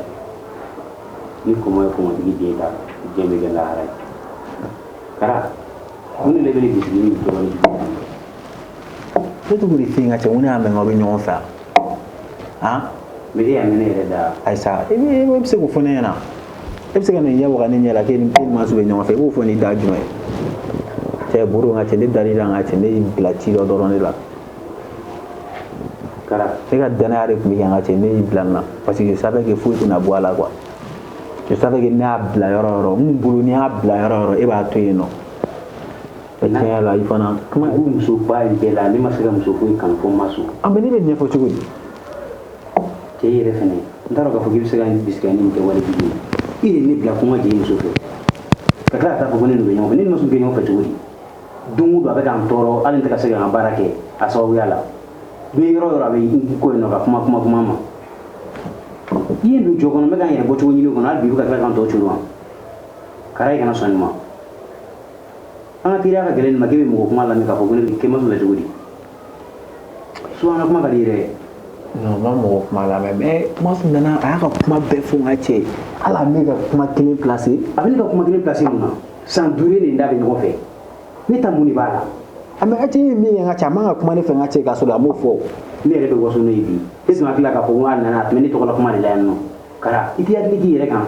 Ni kɔmɔ ye kɔmɔtigi den ta, diɲɛ bɛ kɛ lahara ye. Kara, mun de bɛ ne bisigi ni tɔɔrɔ ni juguya ye? Ne tɛ k'o de f'i ye, n ka cɛ, n ko ne y'a mɛn k'aw bɛ ɲɔgɔn fɛ han. Mais e y'a mɛn ne yɛrɛ da. Ayi sa, e bɛ se k'o fɔ ne ɲɛna? E bɛ se ka na i ɲɛ waga ne ɲɛ la k'e ni Masu bɛ ɲɔgɔn fɛ, i b'o fɔ ni da jumɛn ye? Cɛ Boro, n ka cɛ, ne dar'i la, n ka cɛ, ne y'i bila ci dɔ dɔrɔn de la. Kara. Ne ka danaya de tun bɛ kɛ, n ka cɛ, ne y'i bila nin na parce que je savais que foyi tɛna bɔ a la quoi. Je savais que ne y'a bila yɔrɔ o yɔrɔ, n bolo n'i y'a bila yɔrɔ o yɔrɔ, e b'a to yen nɔ. Tiɲɛ yɛrɛ la, i fana. Kuma dugu musoba in bɛɛ la, ne ma se ka muso foyi kanu fo Masu. Ah, mais ne bɛ ɲɛfɔ cogo di? Cɛ yɛrɛ fɛnɛ, n t'a dɔn k'a fɔ k'i bɛ se ka n bisigi ni nin kɛwale jugu ye. I de ye ne bila ko n ka jigin muso fɛ. Ka tila ka taa fɔ ko ne n'u bɛ ɲɔgɔn fɛ. Ne ni Masu bɛ ɲɔgɔn fɛ cogo di? Don o don a bɛ ka n tɔɔrɔ, hali n tɛ ka se ka n ka baara kɛ a sababuya la. N bɛ yɔrɔ o yɔrɔ, a bɛ n ko yen nɔ ka kuma kuma kuma ma. I ye n don jɔ kɔnɔ, n bɛ ka n yɛrɛ bɔcogo ɲini o kɔnɔ, hali bi i bɛ ka tila ka n tɔ coron wa? Kara, i kana sɔn nin ma. An ka teriya ka gɛlɛn nin ma, k'e bɛ mɔgɔ kuma lamɛn k'a fɔ ko ne bɛ kɛ Masu fɛ cogo di? Souvent an ka kuma ka di i yɛrɛ ye. Non, n ma mɔgɔ kuma lamɛn, mais Masu nana, a y'a ka kuma bɛɛ fɔ, n ka cɛ, hali a bɛ ka kuma kelen placer. A bɛ ne ka kuma kelen placer mun na? San 5 de n'a bɛ ɲɔgɔn fɛ. Ne ta mun de b'a la? A mais cɛ ye min ye, n ka cɛ, a man ka kuma ne fɛ, n ka cɛ, k'a sɔrɔ a m'o fɔ. Ne yɛrɛ bɛ waso n'o ye bi. E tun hakili la k'a fɔ ko a nana, a tun bɛ ne tɔgɔla kuma de la yan nɔ. Kara, i t'i hakili k'i yɛrɛ kan.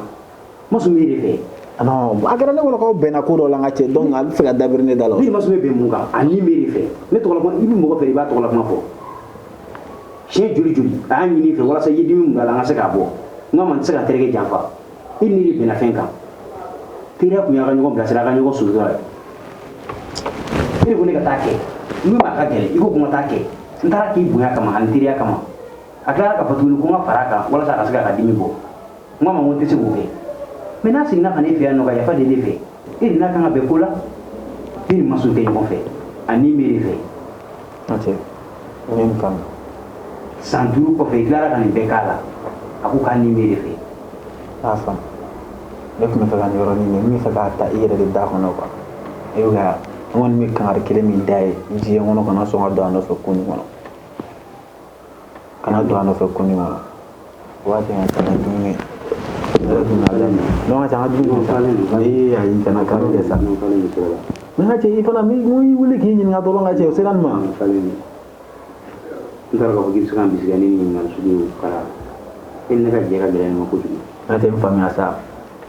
Masu b'e de fɛ. Non, a kɛra ne kɔnɔ k'aw bɛnna ko dɔ la, n ka cɛ, donc a bɛ fɛ ka dabiri ne da la. Ne ni Masu bɛ bɛn mun kan? A ni b'e de fɛ. Ne tɔgɔla kuma, i bɛ mɔgɔ fɛ, i b'a tɔgɔla kuma fɔ. Siɲɛ joli joli a y'a ɲini i fɛ walasa i ye dimi mun k'a la, an ka se k'a bɔ. N k'a ma, n tɛ se ka terikɛ janfa. E ni ne de bɛnna fɛn kan. Teriya kun y'aw ka ɲɔgɔn bilasira, a ka ɲɔgɔn sutura ye. E de ko ne ka taa kɛ. N ko a ka gɛlɛn, i ko ko n ka taa kɛ. N taara k'i bonya kama ani teriya kama. A tilara k'a fɔ tuguni ko n ka fara a kan walasa a ka se k'a ka dimi bɔ. N ko a ma ko n tɛ se k'o kɛ. Mais n'a seginna ka na e fɛ yan nɔ ka yafa deli e fɛ, e de n'a kan ka bɛn ko la. Ne ni Masu tɛ ɲɔgɔn fɛ, a ni b'e de fɛ. N cɛ, n ye nin faamu. San 5 kɔfɛ i tilara ka nin bɛɛ k'a la. A ko k'a ni b'e de fɛ. N y'a faamu. Ne tun bɛ fɛ ka nin yɔrɔnin de, n bɛ fɛ k'a ta i yɛrɛ de da kɔnɔ quoi. E bɛ ka n kɔni bɛ kangari kelen min da ye diɲɛ kɔnɔ, kana sɔn ka don a nɔfɛ ko nin kɔnɔ. Kana don a nɔfɛ ko nin kɔnɔ. O b'a kɛ ka taa dumuni kɛ. Ne yɛrɛ dun b'a daminɛ. Non, n ka cɛ, an ka dumuni kɛ sa. Ee ayi, kana kanu kɛ sa. Mais n ka cɛ, i fana, n y'i wele k'i ɲininka dɔrɔn, n ka cɛ, o sera nin ma. N taara k'a fɔ k'i bɛ se ka n bisigi ni ɲininkali sugu ye o kɛra. E ni ne ka jɛ ka gɛlɛn nin ma kojugu. N ka cɛ, n faamuya sa.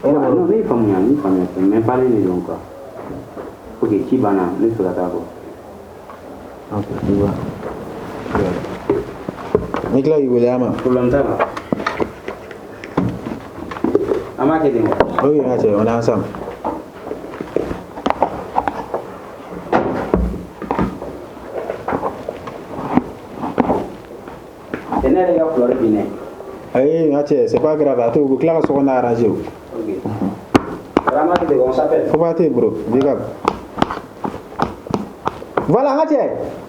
Non, ne y'i faamuya, n y'i faamuya, mais parler de don quoi. Ok, ci banna, ne bɛ fɛ ka taa quoi. Ok, i ba. N tila k'i wele a ma. Problème t'a la. An b'a kɛ ten quoi. Ok, n ka cɛ, on est ensemble. Ne yɛrɛ ka fleur bin dɛ. Ayi, n ka cɛ, c'est pas grave, a to u bɛ tila ka so kɔnɔ arranger o. Ok. Vraiment, on s'appelle. Faut pas te bro, big up. Voilà, n ka cɛ.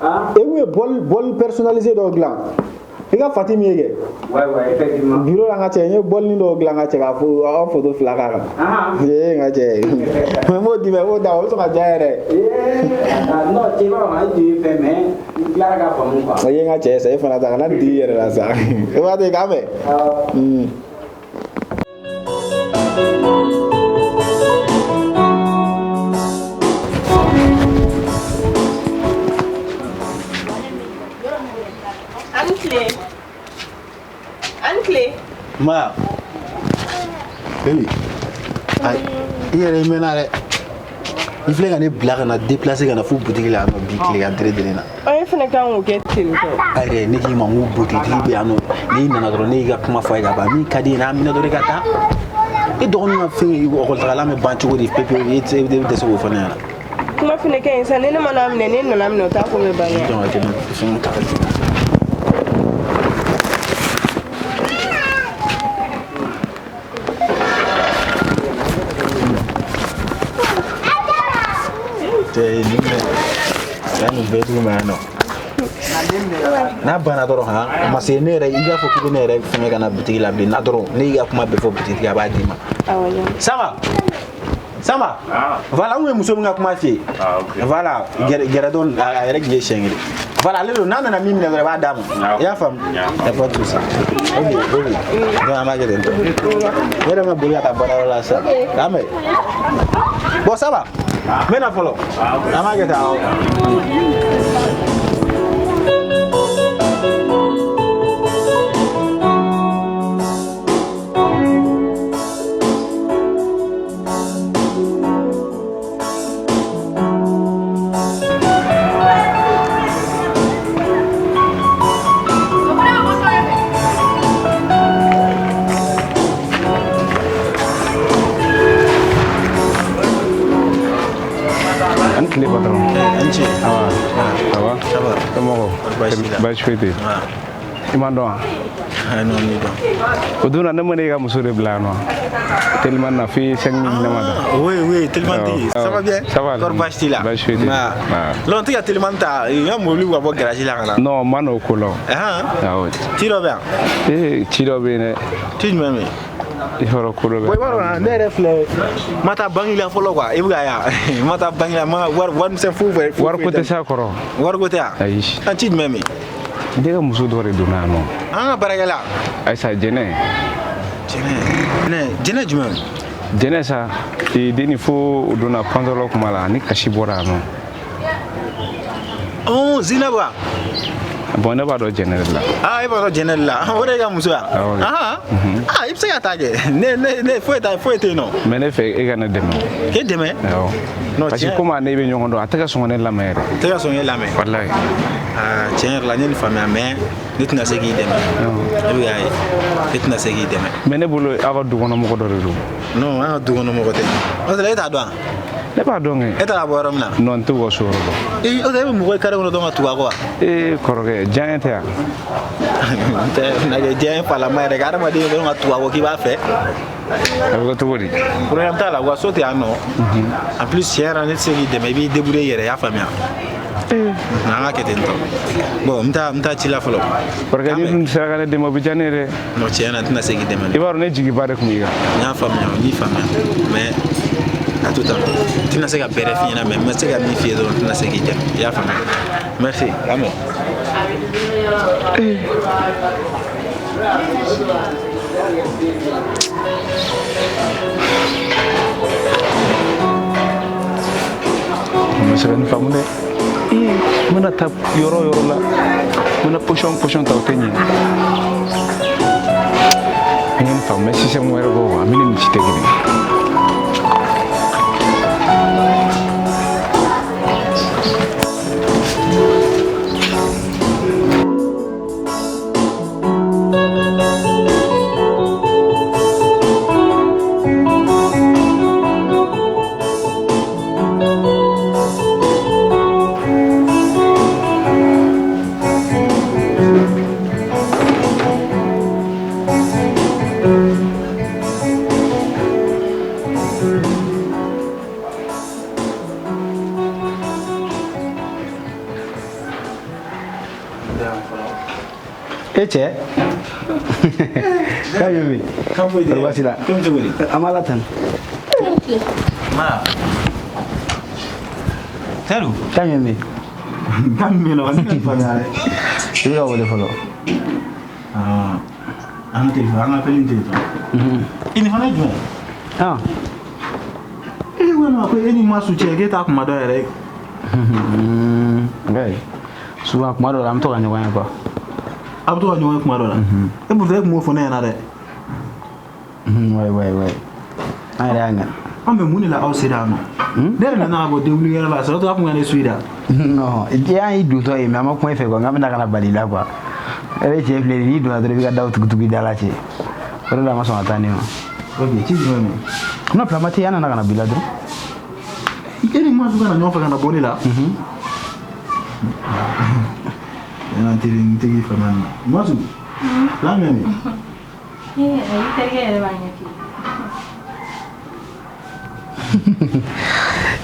Ah. E kun ye bol personnalisé dɔw dilan. I ka Fati min ye kɛ. Ouais, ouais, effectivement. Bureau la n ka cɛ, n ye bolini dɔw dilan n ka cɛ k'a fɔ aw photo 2 k'a kan. Ee n ka cɛ. Mais n b'o d'i ma, i b'o d'a ma, o bɛ sɔn ka diya yɛrɛ. Ee, non, cɛ, i b'a dɔn, an tun ye fɛn mais n tilara k'a faamu quoi. O ye n ka cɛ sa, e fana ta kana nin d'i yɛrɛ la sa. I b'a to yen k'a mɛn. Awɔ. An tile. An tile. Ma. Baby. Ayi, i yɛrɛ i mɛnna dɛ. I filɛ ka ne bila ka na déplacer ka na fo boutique la yan nɔ bi tilegan tere de na. E fana kan k'o kɛ ten tɔ. Ayi dɛ, ne k'i ma n ko boutique bɛ yan nɔ. N'i nana dɔrɔn ne y'i ka kuma fɔ a ye ka ban, min ka di ye n'a minɛ dɔrɔn i ka taa. E dɔgɔnin ka fɛn ekɔlitagala bɛ ban cogo di pepewu, e bɛ dɛsɛ k'o fɔ ne ɲɛna. Kuma fana ka ɲi sa, ni ne ma n'a minɛ, ne nana minɛ o t'a ko bɛ ban ya. Donc, fɛn ta ka di. Cɛ, nin minɛ yan, nin bɛɛ dugu ma yan nɔ. N'a banna dɔrɔn han, parce que ne yɛrɛ, i k'a fɔ k'i bɛ ne yɛrɛ fɛngɛ ka na butigi la bilen, n'a dɔrɔn ne y'i ka kuma bɛɛ fɔ butigi a b'a d'i ma. Sama, Sama, voilà, n kun ye muso min ka kuma f'i ye. Voilà, gɛrɛ dɔɔni, a yɛrɛ tun ye siɲɛ kelen. Voilà, ale don, n'a nana min minɛ dɔrɔn i b'a d'a ma. I y'a faamu? Y a pas de souci. Ok, ok. Donc an b'a kɛ ten tɔ. Ne yɛrɛ bɛna boli ka taa baarayɔrɔ la sisan. K'a mɛn. Bon, ça va. N bɛ na fɔlɔ. An b'a kɛ tan, awɔ. An tile patron. An ce. Awa. Ça va? Ça va. Somɔgɔw? Baasi t'i la. Baasi foyi tɛ yen. I ma dɔn wa? Ah, non, ne dɔn. O don na ne ma ne ka muso de bila yan nɔ. Teliman na f'i ye 5 minutes ne ma dɔn. Oui, oui, teliman tigi. Ça va bien? Ça va. Kɔri baasi t'i la? Baasi foyi tɛ yen. Non, n tɛ ka teliman ta, n ka mobili bɛ ka bɔ garage la ka na. Non, n ma n'o ko la o. Ahan. Awɔ. Ci dɔ bɛ yan? Ee, ci dɔ bɛ yen dɛ. Ci jumɛn bɛ yen? I b'a dɔn ko dɔ bɛ. Bon, i b'a dɔn, ne yɛrɛ filɛ, n ma taa banque la fɔlɔ quoi, i bɛ ka ye, n ma taa banque la, n ma wari warimisɛn foyi foyi. Wari ko tɛ s'a kɔrɔ. Wari ko tɛ yan? Ayi. An ci jumɛn bɛ yen? Ne ka muso dɔ de donna yan nɔ. An ka baarakɛla. Ayisa, Jɛnɛ. Jɛnɛ, Jɛnɛ jumɛn? Jɛnɛ sa, ee den fo o donna pantalon kuma la, ni kasi bɔra yan nɔ. Ɔn, Zinaba wa? Bon, ne b'a dɔn Jɛnɛ de la. Ah, e b'a dɔn Jɛnɛ de la. O de ye ka muso ya? Awɔ. Ahan. Ah, i bɛ se ka taa kɛ. Ne foyi t'a foyi tɛ yen nɔ. Mais ne fɛ e ka ne dɛmɛ. K'e dɛmɛ? Awɔ. Non, parce que komi a ne bɛ ɲɔgɔn dɔn, a tɛ ka sɔn ka ne lamɛn yɛrɛ. Tɛ ka sɔn k'e lamɛn? Walayi. Ah, tiɲɛ yɛrɛ la, n ye nin faamuya, mais ne tɛna se k'i dɛmɛ. E bɛ k'a ye, ne tɛna se k'i dɛmɛ. Mais ne bolo aw ka du kɔnɔ mɔgɔ dɔ de don. Non, an ka du kɔnɔ mɔgɔ tɛ. O tɛ, e t'a dɔn wa? Ne b'a dɔn kɛ. E taara bɔ yɔrɔ min na? Non, n t'u ka so yɔrɔ dɔn. Ee, o tɛ e bɛ mɔgɔ ye carré kɔnɔ dɔrɔn ka tugu a kɔ wa? Ee kɔrɔkɛ, diyaɲɛ tɛ yan. Tɛ lajɛ diyaɲɛ falama yɛrɛ kɛ hadamaden ye dɔrɔn ka tugu a kɔ k'i b'a fɛ. A bɛ kɛ cogo di? Problème t'a la, u ka so tɛ yan nɔ. En plus, tiɲɛ yɛrɛ la ne tɛ se k'i dɛmɛ, i b'i débrouiller i yɛrɛ, i y'a faamuya? An ka kɛ ten tɔ. Bon, n bɛ taa ci la fɔlɔ. Kɔrɔkɛ, n'i dun sera ka ne dɛmɛ, o bɛ diya ne ye dɛ. Non, tiɲɛ na n tɛna se k'i dɛmɛ. I b'a dɔn ne jigiba de tun b'i kan. N y'a faamuya, n y'i faamuya, mais a to tan, n tɛna se ka bɛrɛ f'i ɲɛna, mais n bɛ se ka min f'i ye dɔrɔn, n tɛna se k'i dɛmɛ, i y'a faamuya? Merci, k'an bɛn. N ma se ka nin faamu dɛ. Ee, n mana taa yɔrɔ o yɔrɔ la, n mana position position ta, o tɛ ɲɛ. N ye nin faamu, n bɛ système wɛrɛ bɔ quoi, min ni nin si tɛ kelen ye. E cɛ, k'a bɛ min? Kan foyi tɛ. Baasi la. Ko bɛ cogo di? An b'Ala tanu. Ma. Seydou. K'a bɛ min? Kan min bɛ yen nɔ, ne tɛ faamuya dɛ. I bɛ ka wele fɔlɔ. Ah, an ka téléphone, an ka appel in téléphone. I nin fana ye jumɛn ye? Ah. E ko ma ko e ni Masu cɛ, k'e t'a kuma dɔn yɛrɛ. Ouais. Souvent kuma dɔw la an bɛ to ka ɲɔgɔn ye quoi. A bɛ to ka ɲɔgɔn ye kuma dɔ la. E pourtant e tun b'o fɔ ne ɲɛna dɛ. Ouais ouais ouais. An yɛrɛ y'a ŋa. An bɛ mun de la aw sera yan nɔ? Ne yɛrɛ nana ka bɔ denkundi la, sɔrɔ a kun ka ne suit da. Non, i y'an y'i dontɔ ye, mais an ma kuma i fɛ quoi, n k'an bɛna ka na bali i la quoi. E bɛ cɛ filɛ nin ye, n'i donna dɔrɔn i b'i ka daw tugutugu i da la cɛ. O de la a ma sɔn ka taa ne ma. Ok, ci jumɛn bɛ? Non, plan tɛ yen, an nana ka na bila dɔrɔn. E ni Masu ka na ɲɔgɔn fɛ ka na bɔ ne la? N teri, n tigi faamuya nin na. Masu, plan jumɛn bɛ yen? Ee, ayi, terikɛ yɛrɛ b'a ɲɛf'i ye.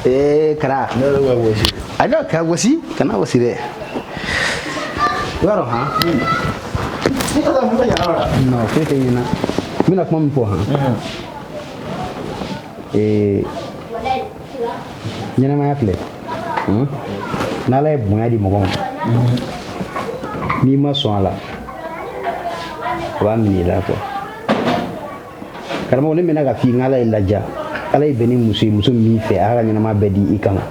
Ee Kara. Ne yɛrɛ bɛ ka gosi. A ka ka gosi, kana gosi dɛ. I b'a dɔn han? Ne ka taa mun bɛ yala la? Non, foyi tɛ ɲɛna. N bɛna kuma min fɔ han. Ee, ɲɛnamaya filɛ. N'Ala ye bonya di mɔgɔ ma, n'i ma sɔn a la, a b'a minɛ i la quoi. Karamɔgɔ, ne mɛnna ka f'i ye n k'Ala ye laja. Ala ye bɛn ni muso ye, muso min b'i fɛ, a y'a ka ɲɛnamaya bɛɛ di i kama.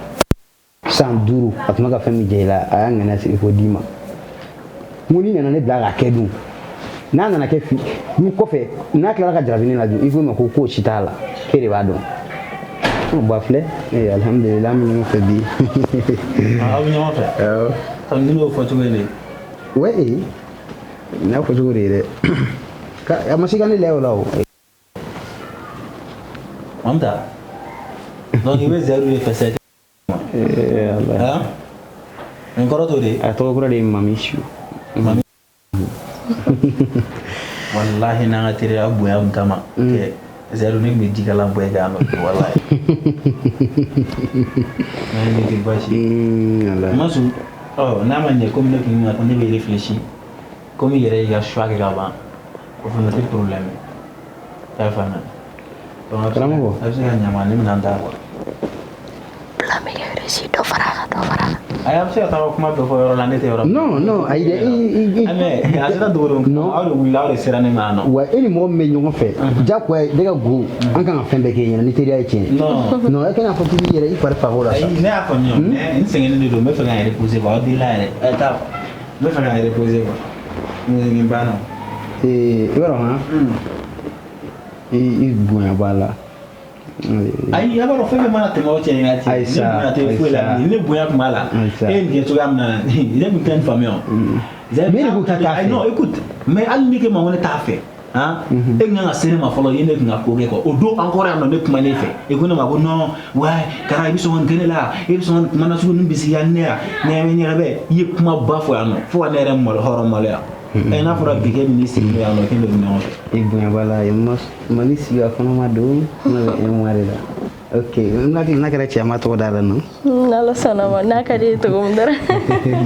San 5 a tun bɛ ka fɛn min jɛ i la, a y'a ŋaniya siri k'o d'i ma. N ko n'i nana ne bila k'a kɛ dun, n'a nana kɛ fi ni kɔfɛ, n'a tilara ka jarabi ne la dun, i ko ma ko ko si t'a la, k'e de b'a dɔn. Bon, a filɛ, ee alihamudulila, an bɛ ɲɔgɔn fɛ bi. Aw bɛ ɲɔgɔn fɛ? Awɔ. Ni y'o fɔ cogo ye de. Ouais, n y'a fɔ cogo de ye dɛ. A ma se ka ne layɛ o la o. Mamta, donc i bɛ Zɛriw de fɛ sisan. Ee Ala. Han? Nin kɔrɔ t'o de ye? A tɔgɔ kura de ye Mami Su. Mami. Walahi n'an ka teriya bonya kun kama. Kɛ Zɛriw ne tun bɛ jikalan bɔ e kan yan nɔ walahi. Mais ne tɛ baasi ye. Ala. Masu, ɔ n'a ma ɲɛ komi ne tun ko ne bɛ réfléchir, komi i yɛrɛ y'i ka choix kɛ ka ban, o fana tɛ problème ye. I y'a faamuya? Donc Karamɔgɔ. a bɛ se ka ɲa ne bɛna n ta quoi. Plan bɛ kɛ réussi, dɔ fara a kan, dɔ fara a kan. Ayi, a bɛ se ka taa kuma bɛɛ fɔ yɔrɔ la, ne tɛ yɔrɔ min. Non, non, ayi dɛ, i Mais a sera dogo dogo. Non. Aw de wulila, aw de sera ne ma yan nɔ. Wa e ni mɔgɔ min bɛ ɲɔgɔn fɛ, diyagoya ne ka go, an kan ka fɛn bɛɛ k'e ɲɛna ni teriya ye tiɲɛ ye. Non. Non, e kana fɔ k'i b'i yɛrɛ i fari faga o la sa. Ayi, ne y'a faamuya, mais n sɛgɛnnen de don, n bɛ fɛ ka n yɛrɛ poser quoi, aw delila yɛrɛ. Ɛ taa quoi. N bɛ fɛ ka n yɛrɛ poser quoi. Nin banna. Ee, i b'a dɔn han? I bonya b'a la. Ayi, a b'a dɔn fɛn fɛn mana tɛmɛ o cɛ in ka ci. Ayisa, ne bonya tɛ foyi la Ayisa. bilen. Ne bonya tun b'a la. Ayisa. E ye nin kɛ cogoya min na, ne tun tɛ nin faamuya o. Mais e de ko k'a t'a fɛ. Ayi, non, écoute, mais hali ni k'e ma ko ne t'a fɛ. Han, e kun kan ka se ne ma fɔlɔ, i ye ne kun ka ko kɛ quoi. O don encore yan nɔ, ne kuma ne fɛ, e ko ne ma ko non, ouais, Kara, i bɛ sɔn ka nin kɛ ne la, e bɛ sɔn ka nin kuma nasugu ninnu bisigiya ni ne ya, ne bɛ ɲɛgɛn bɛ, i ye kuma ba fɔ yan nɔ fo ka ne yɛrɛ malo, hɔrɔn maloya. Ɛ, n'a fɔra bi k'e ni sigi yan nɔ, k'e bɛ ɲɔgɔn fɛ. E bonya b'a la, Mali sigi a kɔnɔ ma don, ne bɛ un mois de la. Ok, n'a kɛra cɛ ma tɔgɔ da la nɔ. N'Ala sɔnna ma, n'a ka di ye cogo min dɔrɔn.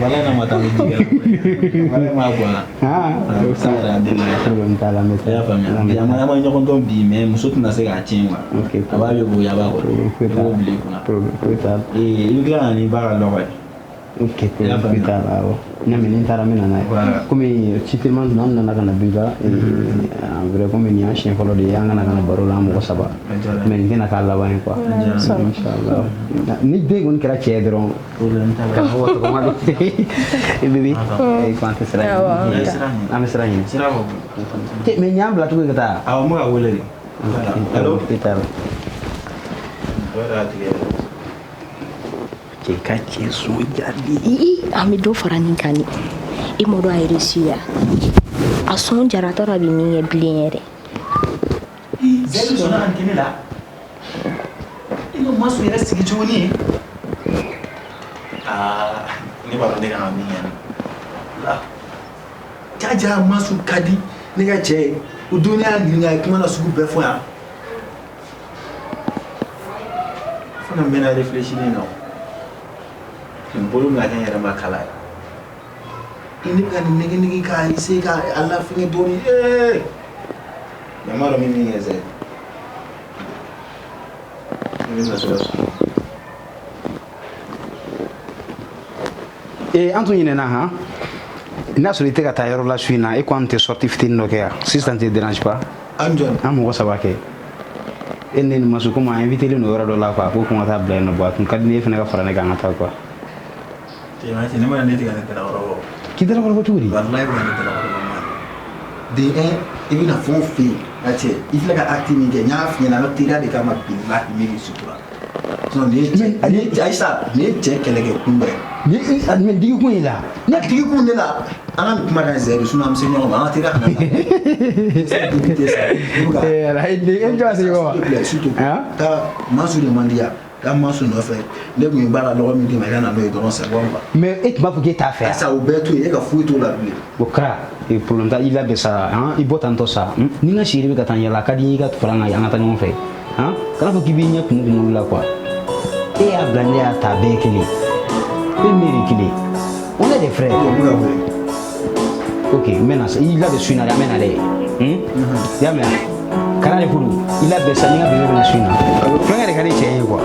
Bala in na ma taa ni jigin, bala in ma bɔ a la. Ah, sa yɛrɛ a deli la. Problème t'a la, n bɛ I y'a faamuya, bi an ma ɲɔgɔn dɔn bi, mais muso tɛna se k'a tiɲɛ quoi. Ok. A b'a bɛ bonya, a b'a kɔrɔ. Problème foyi I t'a b'o la. bila i kunna. Problème foyi t'a la. Ee, i bɛ tila ka na ni ba ka lɔgɔ ye. Ok, problème foyi t'a la, awɔ. N y'a mɛn, ni n taara n bɛ na n'a ye. Voilà. Komi ci teliman donna, an nana ka na Binka. En vrai, komi nin y'an siɲɛ fɔlɔ de ye, an kana ka na baro la an mɔgɔ saba. Mais nin tɛna k'a laban ye quoi. Inchallah. Ni den kɔni kɛra cɛ ye dɔrɔn. Problème t'a la. K'a fɔ tɔgɔma don. E bébé, e ko an tɛ sira Awɔ, ɲini. An bɛ sira ɲini. Sira bɔ. Cɛ, mais nin y'an bila cogo di ka taa? Awɔ, n bɛ ka wele de. Allo. E t'a la. O yɛrɛ y'a tigɛ yɛrɛ. Cɛ ka cɛ sɔn jaabi. Ii, an bɛ dɔ fara nin kan de. E ma dɔn a yɛrɛ si ya, a sɔn jara, a t'a dɔn a bɛ min kɛ bilen yɛrɛ. Zɛri sɔnna ka nin kɛ ne la. I ma Masu yɛrɛ sigi cogo ni ye. Aa, ne b'a dɔn ne kan ka min kɛ nin. La. Jaja Masu ka di ne ka cɛ ye. O don ne y'a ɲininka, a ye kuma na sugu bɛɛ fɔ yan. Fana mɛnna réfléchir na. Nin bolo bɛna kɛ n yɛrɛ ma kala ye. I ne bɛ ka nin nɛgɛ nɛgɛ k'a essayer ka a lafiɲɛ dɔɔnin. Ee! Mais n b'a dɔn min kɛ Zɛri. Ne bɛna sira sɔrɔ. Ee, an tun ɲinɛna han. N'a sɔrɔ i tɛ ka taa yɔrɔ la su in na, e ko an tɛ sortie fitinin dɔ kɛ yan. Si ça ne te dérange pas. An jɔn. An mɔgɔ saba kɛ. E ne ni Masu, komi an invité len don yɔrɔ dɔ la quoi, ko ko ka taa bila yen nɔ. Bon, a tun ka di ne ye fana ka fara ne kan, an ka taa quoi. Cɛ, ma cɛ, ne ma ne tigɛ ne dalakɔrɔ bɔ. K'i dalakɔrɔ bɔ cogo di? Walayi, bɛ ne dalakɔrɔ bɔ ma. De un, i bɛna fɛn o fɛn, a cɛ, i filɛ ka acte min kɛ, n y'a f'i ɲɛna, an ka teriya de kama, bilahi, ne b'i sutura. Sinon nin ye cɛ, nin ye Ayisa, nin ye cɛ kɛlɛkɛ kun dɔ ye. Ni mais digi kun y'i la. Ne digi kun ne la, an ka nin kuma kan Zɛri, sinon an bɛ se ɲɔgɔn ma, an ka teriya kana taa. Digi tɛ sa. I bɛ ka. Eh, ala, e jɔ se ɲɔgɔn ma. S'il te plaît, s'il te plaît. Hein? Taa Masu de man di yan. Taa Masu nɔfɛ. Ne kun ye baara lɔgɔ min d'i ma, i ka na n'o ye dɔrɔn, c'est bon quoi. Mais e tun b'a fɔ k'e t'a fɛ yan. Ayisa, o bɛɛ to yen, e ka foyi t'o la bilen. O kɛra e problème t'a, i labɛn sa han, i bɔ tantɔ sa. Ni n ka siri bɛ ka taa n yala, a ka di n ye i ka fara n kan, an ka taa ɲɔgɔn fɛ han. Kana fɔ k'i b'i ɲɛ kumu kumu olu la quoi. E y'a bila, ne y'a ta, a bɛɛ ye kelen. E ni ne de ye kelen. On est des frères. N bɛ ka wele. Ok, n bɛ na sa, i labɛn su in na dɛ, an bɛ na dɛ. I y'a mɛn wa? Kara de ko don, i labɛn sa, ni n ka bébé bɛ na su in na. Tulonkɛ de ka di cɛ ye quoi.